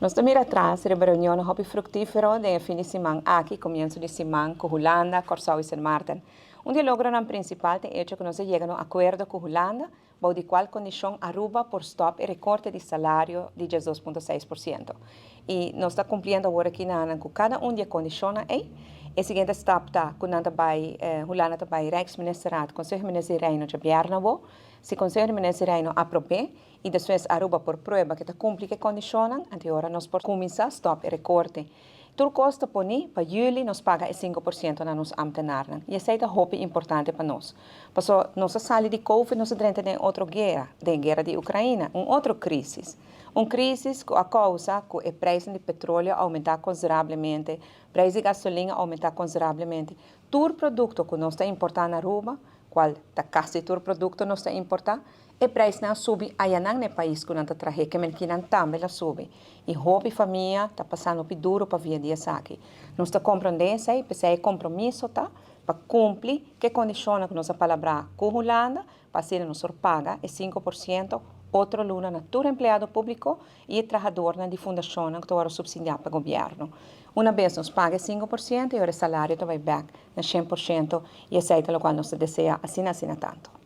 Nos ta mira atras riba reunionnan hopi fruktífero den e fin di siman aki, komienso di siman, ku Hulanda, Kòrsou i Sint Maarten. Un di e logronan prinsipal ta e echo ku nos a yega na un akuerdo ku Hulanda bou di kual kondishon Aruba por stòp e rekorte di salario di 12.6%. I nos ta kumpliendo awor aki na ku kada un di e kondishonnan ei. E siguiente stap ta ku nan ta bai, Hulanda ta bai Rijksministerraad, Konseho di Minister di Reino djabièrnè awor. Si Konseho di Minister di Reino aprob'é i despues Aruba por prueba ku ta kumpli ku e kondishonnan, anto ora nos por kuminsá stòp e rekorte. Tur kos ta poni pa yüli nos paga e 5% na nos ambtenarnan. I esei ta hopi importante pa nos. Paso nos a sali di Covid, nos a drenta den otro guera, den guera di Ukraina, un otro krísis. Un krísis ku a kousa ku e preisnan di petróleo a oumentá konsiderablemente, preis di gasolin a oumentá konsiderablemente. Tur produkto ku nos ta importá na Aruba, kual ta kasi tur produkto nos ta importá, e preisnan a subi ayanan na e pais ku nan ta trahe, ke men kinan tambe la subi. I hopi famia ta pasando hopi duru pa via di esaki. Nos ta komprondé esei, p'esei e kompromiso ta pa kumpli ku e kondishonnan ku nos a palabrá ku Hulanda, pa asina nos por paga e 5% otro luna na tur empleado públiko i e trahadornan di fundashonnan ku ta wòrdu supsidiá pa gobièrnu. Una bes nos paga e 5% i ora e salario ta bai bèk na 100% i esei ta lokual nos ta deseá asina asina tantu.